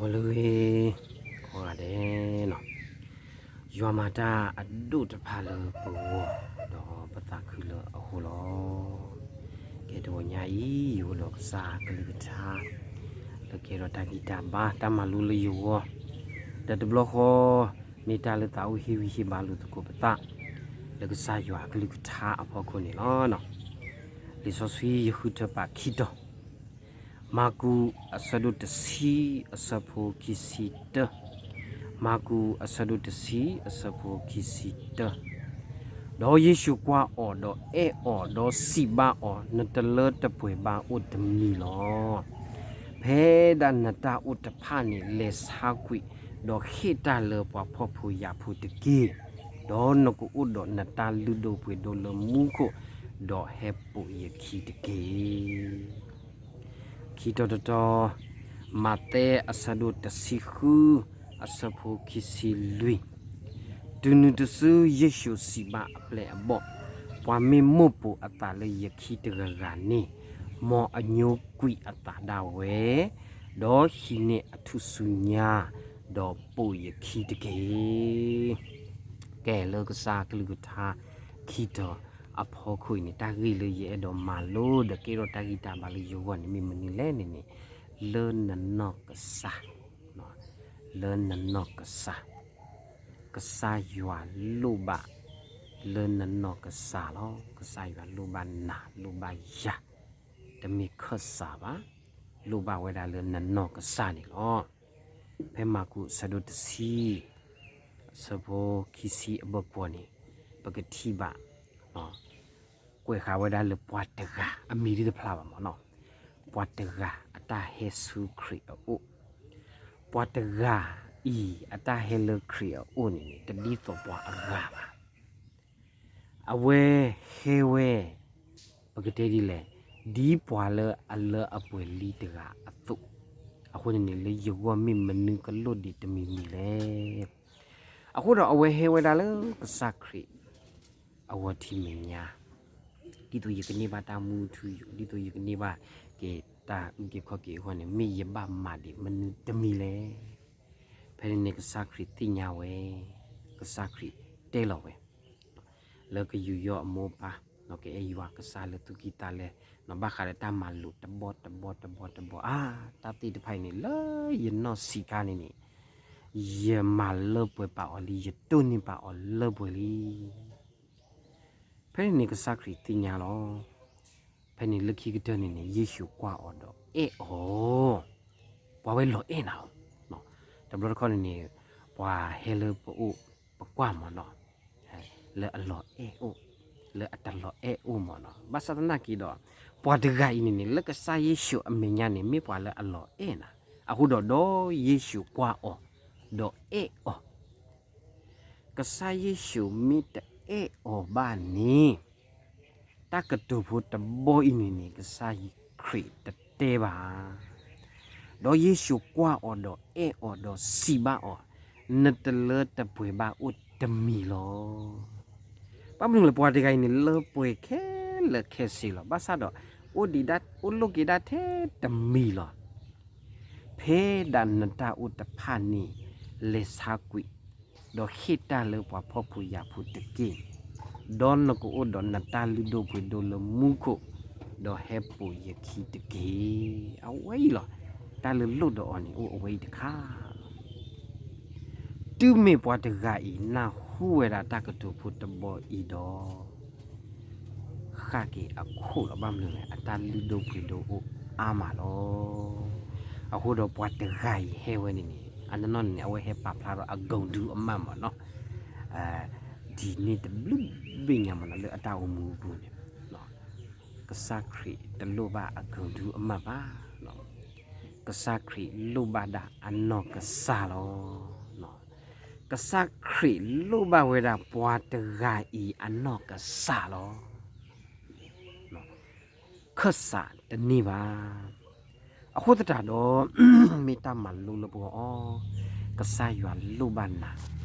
ဂီၤလၢအဂ့ၤ ကိးဂၤဒဲးနီၤ, ယွၤမၤတၢ်အဒိၣ်တဖၣ်လၢပဂီၢ် ဒီးပသးခုလၢအဃိလီၤ. ကဲ တဂီၤညါအံၤ ယအိၣ်ဒီးကစၢ်ကလုၢ်ကထါ လၢကဲထီၣ်တၢ်ဂံၢ်တၢ်ဘါ တၢ်မၤလိလၢယဂီၢ်, ဒီးတဘျီဃီ မ့ၢ်တၢ်လၢသးအိၣ်ဟ့ၣ်ဂံၢ်ဟ့ၣ်ဘါလိာ်သကိးပသး လၢကစၢ်ယွၤအကလုၢ်ကထါအဖီခိၣ်န့ၣ်လီၤ. လံာ်စီဆှံယဃုထၢပာ်ခံတီၤ, မၢ်ကူးအဆၢဒိၣ်တဆံ အဆၢဖိခံဆံတၢ, မၢ်ကူးအဆၢဒိၣ်တဆံ အဆၢဖိခံဆံတၢ, ဒီးယ့ၣ်ၡူးကွၢ်အီၤဒီးအဲၣ်အီၤဒီးစံးဘၣ်အီၤ, နတလၢတပှဲၤဘၣ်အိၣ်တမံၤလီၤ. ဖဲဒၣ်နတၢ်အိၣ်တဖၣ်န့ၣ် လဲၤဆါကွံာ် ဒီးဟ့ၣ်တၢ်လၢပှၤဖှီၣ်ဖိယာ်ဖိတက့ၢ်. ဒီးနကအိၣ်ဒီးနတၢ်လုၢ်ဒိၣ်ပှ့ၤဒိၣ်လၢမူခိၣ်, ဒီးဟဲပိာ်ယခံတက့ၢ်. ခံတီၤတတီၤ, မးသဲအဆၢဒိၣ်တဆံဃု အဆၢဖိခံဆံလွံၢ်, တုၤနုၤတစုယ့ၣ်ၡူးစံးဘၣ်အပျဲၢ်အဘီၣ်, ပှၤမ့ၢ်မိၣ်ပိာ်အသးလၢယခံတဂၤဂၤန့ၣ်, မ်အညိကွံာ်အသးဒၣ်ဝဲ, ဒီးဟံးန့ၢ်အထူၣ်စုညါ, ဒီးပိာ်ယခံတက့ၢ်. ကဲ လၢကစၢ်ကလုၢ်ကထါခံတီၤအဖီခိၣ်အံၤန့ၣ် တၢ်ဂ့ၢ်လၢယအဲၣ်ဒိးမၤလိ ဒီးကဲထီၣ်တၢ်ဂံၢ်တၢ်ဘါလၢယဂီၢ်န့ၣ် မ့ၢ်မနုၤလဲၣ်န့ၣ်န့ၣ်, လၢနနီၢ်ကစၢ်, လၢနနီၢ်ကစၢ်, ကစၢ်ယွၤလိၣ်ဘၣ် လၢနနီၢ်ကစၢ်လီၤ. ကစၢ်ယွၤလိၣ်ဘၣ်နၤ လိၣ်ဘၣ်ယၤ, တမ့ၢ်ခၢၣ်စးဘၣ်, လိၣ်ဘၣ်ဝဲဒၣ်လၢနနီၢ်ကစၢ်န့ၣ်လီၤ. ဖဲမၢ်ကူးအဆၢဒိၣ်တဆံ အဆၢဖိခံဆံအဘၢၣ်ပီၤန့ၣ်, ပကထံၣ်ဘၣ် ကွဲးဃာ်ဝဲဒၣ်လၢပှၤတဂၤ အမံၤဒ်တဖျါဘၣ်မ့ၢ်နီၤ, ပှၤတဂၤအတၢ်ဟဲဆူခရံာ်အအိၣ်, ပှၤတဂၤအံၤအတၢ်ဟဲလၢခရံာ်အအိၣ်န့ၣ်န့ၣ် တဒ်သိးပှၤအဂၤဘၣ်. အဝဲဟဲဝဲ, ပကတဲဒ်လဲၣ်, ဒ်ပှၤလၢအလၢအပှဲၤလံတဂၤအသိး, အဃိန့ၣ်န့ၣ် လၢယဂီၢ်မ့ၢ်မနုၤကလိၣ်ဒံးတမံၤမံၤလဲၣ်. အဃိဒီးအဝဲဟဲဝဲဒၣ်လၢကစၢ်ခရံာ်အဂီၢ်ထံးမဲာ်ညါ, ဒ်သိးယကန့ၢ်ဘၣ်တၢ်မူထူယိာ်, ဒ်သိးယကန့ၢ်ဘၣ်က့ၤတၢ်အုၣ်က့ၤခီၣ်က့ၤအဂီၢ်န့ၣ် မ့ၢ်ယဘၣ်မၤဒံးမနုၤတမံၤလဲၣ်. ဖဲန့ၣ်န့ၣ် ကစၢ်ခရံာ်သ့ၣ်ညါဝဲ, ကစၢ်ခရံာ်တဲလီၤဝဲ လၢကယူးယီၣ်အမိၢ်အပၢ်, ကအဲၣ်ယွၤကစၢ်လၢသူၣ်ကံၢ်သးလဲ, ဘၣ်ဃးဒီးတၢ်မၤလိာ်တဘီတဘီတဘီတဘီ, အါ, တၢ်သ့ၣ်တဖၣ်အံၤန့ၣ် လၢယနီၢ်ဆံးခါန့ၣ်န့ၣ်, ယမၤလၢပှဲၤပာ်အီၤလံ, ယတိၢ်န့ၢ်ပာ်အီၤလၢပှဲၤလံ. ဖဲန့ၣ်န့ၣ် ကစၢ်ခရံာ်သ့ၣ်ညါလီၤ. ဖဲန့ၣ်လၢခံကတၢၢ်န့ၣ်န့ၣ် ယ့ၣ်ၡူးကွၢ်အီၤဒီးအဲၣ်အီၤ, ပှၤဝဲလီၤအဲၣ်နၤလီၤ. တဘျီတခီၣ်န့ၣ်န့ၣ် ပှၤဟဲလၢပအိၣ်ပကွၢ်မ့ၢ်နီၤ, လၢအလီၤအဲၣ်အိၣ်, လၢအတလီၤအဲၣ်အိၣ်မ့ၢ်နီၤ, ဘၣ်ဆၣ်သနာ်က့ဒီး ပှၤတဂၤအံၤန့ၣ်န့ၣ် လၢကစၢ်ယ့ၣ်ၡူးအမဲာ်ညါန့ၣ် မ့ၢ်ပှၤလၢအလီၤအဲၣ်နၤ, အဃိဒီး ဒီးယ့ၣ်ၡူးကွၢ်အီၤ, ဒီးအဲၣ်အီၤ ကစၢ်ယ့ၣ်ၡူးမ့ၢ်တအဲၣ်အီၤဘၣ်န့ၣ်, တၢ်ကတိၤဖိတဘီအံၤန့ၣ်န့ၣ် ကစၢ်ခရံာ်တတဲဘၣ်. ဒီးယ့ၣ်ၡူးကွၢ်အီၤဒီးအဲၣ်အီၤဒီးစံးဘၣ်အီၤ, နတလၢတပှဲၤဘၣ်အိၣ်တမံၤလီၤ. ဘၣ်မနုၤလဲၣ် ပှၤတဂၤအံၤန့ၣ် လၢပှဲၤခဲလၢာ်ခဲဆ့လီၤ. ဘၣ်ဆၣ်ဒီး အိၣ်ဒံးဒၣ် အိၣ်လိၣ်က့ၤဒၣ်ထဲတမံၤလီၤ. ဖဲဒၣ်နတၢ်အိၣ်တဖၣ်န့ၣ် လဲၤဆါကွံာ်, ဒီးဟ့ၣ်တၢ်လၢပှၤဖှီၣ်ဖိယာ်ဖိတက့ၢ်, ဒီးနကအိၣ်ဒီးနတၢ်လုၢ်ဒိၣ်ပှ့ၤဒိၣ်လၢမူခိၣ်, ဒီးဟဲပိာ်ယခံတက့ၢ်. အဝဲအံၤလီၤ. တၢ်လၢလိၣ်ဒီးအီၤန့ၣ် အိၣ်အဝဲအံၤတခါလီၤ. တုၤမ့ၢ်ပှၤတဂၤအံၤ နၢ်ဟူဝဲဒၣ်တၢ်ကတိၤဖိတဘီအံၤဒီး ဃၣ်က့ၤအခိၣ်လီၤ. ဘၣ်မနုၤလဲၣ် အတၢ်လုၢ်ဒိၣ်ပှ့ၤဒိၣ်အိၣ်အါမးလီၤ. အဃိဒီးပှၤတဂၤအံၤဟဲဝဲန့ၣ်န့ၣ် အနီၢ်နီၢ်န့ၣ်န့ၣ် အဝဲဟဲပာ်ဖျါထီၣ်အကိာ်ဒူအမးမ့ၢ်နီၤ, ဒ်န့ၣ်တဘျုးဘ့ၣ်ညါမ့ၢ်နီၤ လၢအတၢ်အိၣ်မူအပူၤန့ၣ် ကစၢ်ခရံာ်တလိၣ်ဘၣ်အကိာ်ဒူအမးဘၣ်. ကစၢ်ခရံာ်လိၣ်ဘၣ်ဒၣ်အနီၢ်ကစၢ်လီၤ. ကစၢ်ခရံာ်လိၣ်ဘၣ်ဝဲဒၣ်ပှၤတဂၤအံၤအနီၢ်ကစၢ်လီၤ. ခၢၣ်စးတန့ၢ်ဘၣ်. အဃိသတးဒီး မ့ၢ်တၢ်မၤလိလၢပဂီၢ်အီၤ, ကစၢ်ယွၤလိၣ်ဘၣ်နၤ,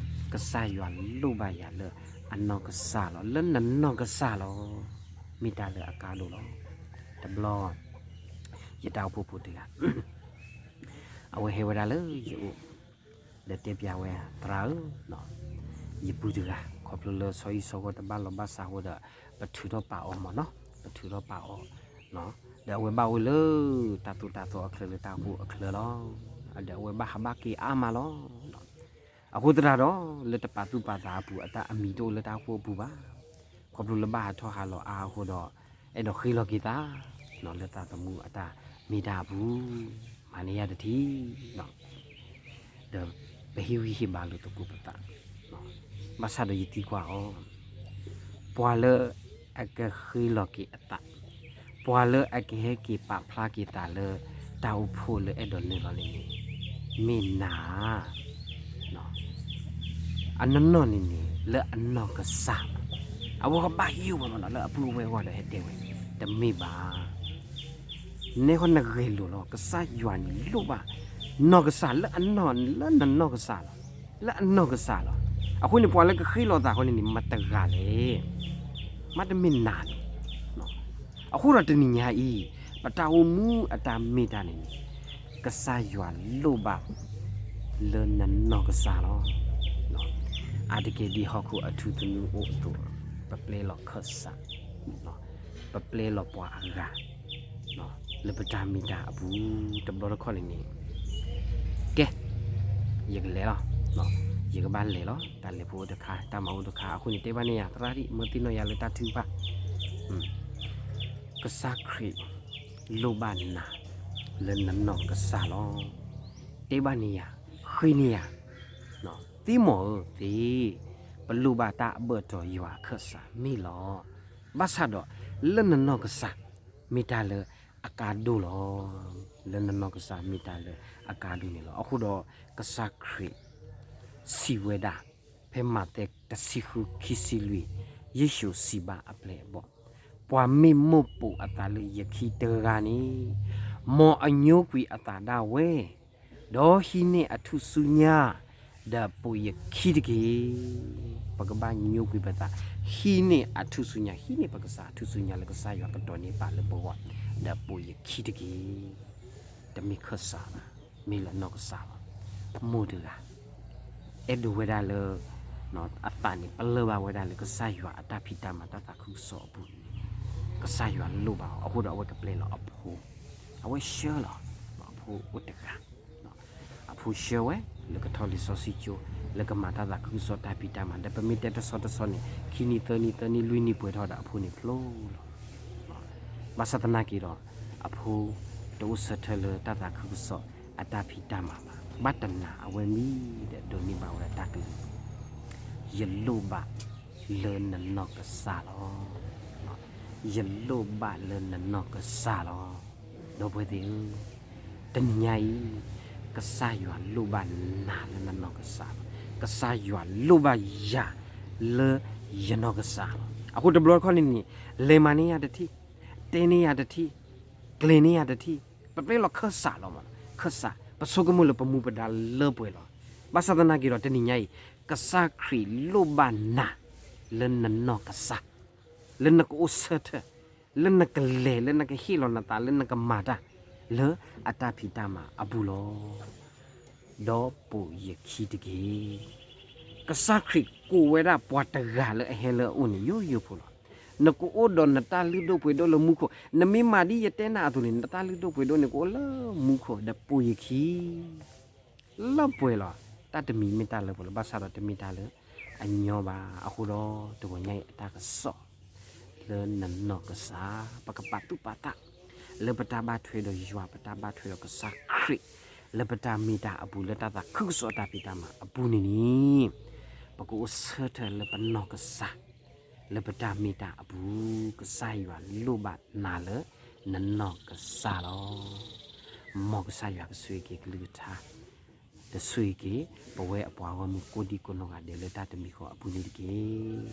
ကစၢ်ယွၤလိၣ်ဘၣ်ယၤလၢအနီၢ်ကစၢ်လီၤ, လၢနနီၢ်ကစၢ်လီၤ. မ့ၢ်တၢ်လၢအကါဒိၣ်လီၤ. တဘျီ ယတၢ်အိၣ်ဖှိၣ်ဖိတဂၤ အဝဲဟဲဝဲဒၣ်လၢယအိၣ် ဒီးတဲပျးဝဲ သရၣ်ဧၢ, ယပုၢ်တဂၤ ခီဖျိလၢဆီဟံၣ်ဆီဃီတဘၣ်လီၢ်ဘၣ်စးအဃိဒီး ပထုးထီၣ်ပာ်အီၤမၢ်နီၤ, ပထုးထီၣ်ပာ်အီၤ, ဒီးအဝဲဘၣ်အိၣ်လၢတၢ်သိၣ်တၢ်သီအချၢလၢတၢ်အိၣ်ဖှိၣ်အချၢလီၤ. ဒီးအဝဲဘၣ်ဟးဘၣ်က့ၤအါမးလီၤ. အဃိသတးဒီး လၢတပာ်သူၣ်ပာ်သးအပူၤ အတၢ်အမံၤတအိၣ်လၢတၢ်အိၣ်ဖှိၣ်အပူၤဘၣ်. ခီဖျိလၢဘၣ်ဟးထီၣ်ဟးလီၤအါအဃိဒီး အဲၣ်ဒိးဃ့လီၤက့ၤသး လၢသးသမူအတၢ်မ့ၢ်တၢ်အပူၤ မၤန့ၢ်ယၤတထံၣ် ဒီးပဟ့ၣ်ဂံၢ်ဟ့ၣ်ဘါလိာ်သကိးပသး, ဘၣ်ဆၣ်ဒီးယသံကွၢ်အီၤ, ပှၤလၢအကဃ့လီၤက့ၤအသး, ပှၤလၢအကဟဲက့ၤပာ်ဖျါက့ၤသးလၢတၢ်အိၣ်ဖှိၣ်လၢအဲၣ်ဒိးနုာ်လီၤန့ၣ်န့ၣ် မ့ၢ်နၤဧါ. အနီၢ်နီၢ်န့ၣ်န့ၣ် လၢအနီၢ်ကစၢ်လီၤ. အဝဲဃီဘၣ်ယိၣ်ဝဲမးနီၤ လၢအပုၢ်အဝဲၢ်အဂီၢ်ဒီးဟဲတဲဝဲ, တမ့ၢ်ဘၣ်. နဲဃီနဂဲၤလိာ်လီၤ ကစၢ်ယွၤန့ၣ်လိၣ်ဘၣ် နီၢ်ကစၢ်လၢအနီၢ် လၢနနီၢ်ကစၢ်လီၤ. လၢအနီၢ်ကစၢ်လီၤ. အဃိန့ၣ် ပှၤလၢကဃ့လီၤသးဃီန့ၣ်န့ၣ် မတဂၤလဲၣ်. မ့တမ့ၢ်နၤန့ၣ် အဃိဒီးတနံၤညါအံၤ ပတၢ်အိၣ်မူအတၢ်မ့ၢ်တၢ်န့ၣ်န့ၣ် ကစၢ်ယွၤလိၣ်ဘၣ် လၢနနီၢ်ကစၢ်လီၤ. အါတက့ၢ်ဒ်ဟီၣ်ခိၣ်အထူသနူအိၣ်အသိး ပပျဲလီၤခၢၣ်စး, ပပျဲလီၤပှၤအဂၤ လၢပတၢ်မ့ၢ်တၢ်အပူၤ တဘျီတခီၣ်န့ၣ်န့ၣ် ကဲ ယကလဲၤလီၤ, ယကဘၣ်လဲၤလီၤ, တၢ်လဲၤဖိအိၣ်တခါ တၢ်မၤအိၣ်တခါ အဃိန့ၣ် တဲဘၣ်န့ၢ်ယၤ သရၣ်ဒံၣ် မၢသ့ၣ်နီၣ်ယၤလၢတၢ်ထုကဖၣ် ကစၢ်ခရံာ်လိၣ်ဘၣ်နၤ လၢနနီၢ်ကစၢ်လီၤ. တဲဘၣ်န့ၢ်ယၤ, ဃ့န့ၢ်ယၤ, သ့မီၤဧၢသ့, ပလိၣ်ဘၣ်တၢ်အဘၢၣ်တီၤယွၤအခၢၣ်စးမ့ၢ်လီၤ. ဘၣ်ဆၣ်ဒီး လၢနနီၢ်ကစၢ် မ့ၢ်တၢ်လၢအကါဒိၣ်လီၤ. လၢနနီၢ်ကစၢ်မ့ၢ်တၢ်လၢအကါဒိၣ်န့ၣ်လီၤ. အဃိဒီး ကစၢ်ခရံာ် စံးဝဲဒၣ် ဖဲမးသဲတဆံဃုခံဆံလွံၢ်, ယ့ၣ်ၡူးစံးဘၣ်အပျဲၢ်အဘီၣ်, ပှၤမ့ၢ်မိၣ်ပိာ်အသးလၢယခံတဂၤန့ၣ်, မ်အညိကွံာ်အသးဒၣ်ဝဲ, ဒီးဟံးန့ၢ်အထူၣ်စုညါ, ဒီးပိာ်ယခံတက့ၢ်. ပကဘၣ်ညိကွံာ်ပသး, ဟံးန့ၢ်အထူၣ်စုညါ, ဟံးန့ၢ်ပကစၢ်အထူၣ်စုညါလၢကစၢ်ယွၤကဒိးန့ၢ်ဘၣ်လၢပဂီၢ်, ဒီးပိာ်ယခံတက့ၢ်. တမ့ၢ်ခၢၣ်စးဘၣ်, မ့ၢ်လၢနီၢ်ကစၢ်လီၤ. မိၢ်တဂၤ အဲၣ်ဒိးဝဲဒၣ်လၢ အသးန့ၣ် ပလၢၢ်ဘၣ်ဝဲဒၣ်လၢကစၢ်ယွၤအတၢ်ဖံးတၢ်မၤတၢ်သးခုကစီၣ်အပူၤန့ၣ်, ကစၢ်ယွၤလိၣ်ဘၣ်အီၤ အဃိဒီးအဝဲကပျဲလီၤအဖိ, အဝဲဆှၢလီၤ အဖိအိၣ်တဂၤ, အဖိဆှၢဝဲ လၢကထီၣ်လံာ်စီဆှံကၠိ, လၢကမၤတၢ်သးခုကစီၣ်တၢ်ဖံးတၢ်မၤ, ဒီးပမ့ၢ်တဲတဆီတဆီန့ၣ် ခံနံၣ်သၢနံၣ်သၢနံၣ်လွံၢ်နံၣ်ပှဲၤထီၣ်ဒီးအဖိန့ၣ်ဖျိလီၤ. ဘၣ်ဆၣ်သနာ်က့ဒီး အဖိ တအိၣ်ဆၢထၢၣ်လၢတၢ်သးခုကစီၣ်အတၢ်ဖံးတၢ်မၤဘၣ်, ဘၣ်တနာ်အဝဲမံၤဒီးဒိးန့ၢ်ဘၣ်ဝဲဒၣ်တၢ်ကလုၢ်, ယလိၣ်ဘၣ်လၢနနီၢ်ကစၢ်လီၤ. ယလိၣ်ဘၣ်လၢနနီၢ်ကစၢ်လီၤ. ဒီပုၢ်ဝဲၢ်သ့ၣ်ဧၢ, တနံၤညါအံၤ ကစၢ်ယွၤလိၣ်ဘၣ်နၤလၢနနီၢ်ကစၢ်လီၤ. ကစၢ်ယွၤလိၣ်ဘၣ်ယၤလၢယနီၢ်ကစၢ်လီၤ. အဃိတဘျီတခီၣ်န့ၣ်န့ၣ် လဲၤမၤန့ၢ်ယၤတထံၣ်, တဲန့ၢ်ယၤတထံၣ်, ကျဲၤန့ၢ်ယၤတထံၣ်, ပပျဲလီၤခၢၣ်စးလီၤမး, ခၢၣ်စး, ပဆိကမိၣ်လၢပမူပဒါလၢပှဲၤလီၤ. ဘၣ်ဆၣ်သနာ်က့ဒီးတနံၤညါအံၤ ကစၢ်ခရံာ်လိၣ်ဘၣ်နၤလၢနနီၢ်ကစၢ်, လၢနကအိၣ်ဆၢထၢၣ်, လၢနကလဲၤ, လၢနကဟ့ၣ်လီၤနသး, လၢနကမၤတၢ်, လၢအတၢ်ဖံးတၢ်မၤအပူၤလီၤ. ဒီးပိာ်ယခံတက့ၢ်. ကစၢ်ခရံာ်ကိးဝဲဒၣ်ပှၤတဂၤလၢအဟဲလၢအအိၣ်န့ၣ် ယိယိဖိလီၤ. နကအိၣ်ဒီးနတၢ်လုၢ်ဒိၣ်ပှ့ၤဒိၣ်လၢမူခိၣ်, နမ့ၢ်မၤဒ်ယတဲနၤအသိးန့ၣ် နတၢ်လုၢ်ဒိၣ်ပှ့ၤဒိၣ်န့ၣ် ကအိၣ်လၢမူခိၣ်, ဒီးပိာ်ယခံ လၢပှဲၤလီၤ. တၢ်တမံၤမ့ၢ်တၢ်လၢပှဲၤလီၤ, ဘၣ်ဆၣ်ဒီးတမ့ၢ်တၢ်လၢအညီဘၣ်. အဃိဒီးတဂီၤညါအံၤအတၢ်ကစီၣ်လၢနနီၢ်ကစၢ်, ပကပာ်သူၣ်ပာ်သး လၢပတၢ်ဘၣ်ထွဲဒီးယွၤ, ပတၢ်ဘၣ်ထွဲဒီးကစၢ်ခရံာ်, လၢပတၢ်မ့ၢ်တၢ်အပူၤ, လၢတၢ်သးခုကစီၣ်တၢ်ဖံးတၢ်မၤအပူၤန့ၣ်န့ၣ်, ပကအိၣ်ဆၢထၢၣ်လၢပနီၢ်ကစၢ်, လၢပတၢ်မ့ၢ်တၢ်အပူၤ, ကစၢ်ယွၤလိၣ်ဘၣ်နၤလၢနနီၢ်ကစၢ်လီၤ. မ်ကစၢ်ယွၤကဆိၣ်ဂ့ၤက့ၤကလုၢ်ကထါ, ဒီးဆိၣ်ဂ့ၤက့ၤ ပဝဲအပှၤဂီၢ်မုၢ်ကိးဒံကိးနီၢ်ဂၤဒဲးလၢတၢ်တမံၤဃီအပူၤန့ၣ်တက့ၢ်.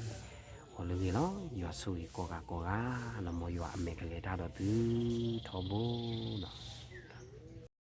အိၣ်လၢဂ့ၤလီၤ. ယွၤဆိၣ်ဂ့ၤကိးဂၤကိးဂၤ, လီၤမ်ယွၤအမဲာ်ကလဲၤတၢ်ဒီးသုထီဘိလီၤ.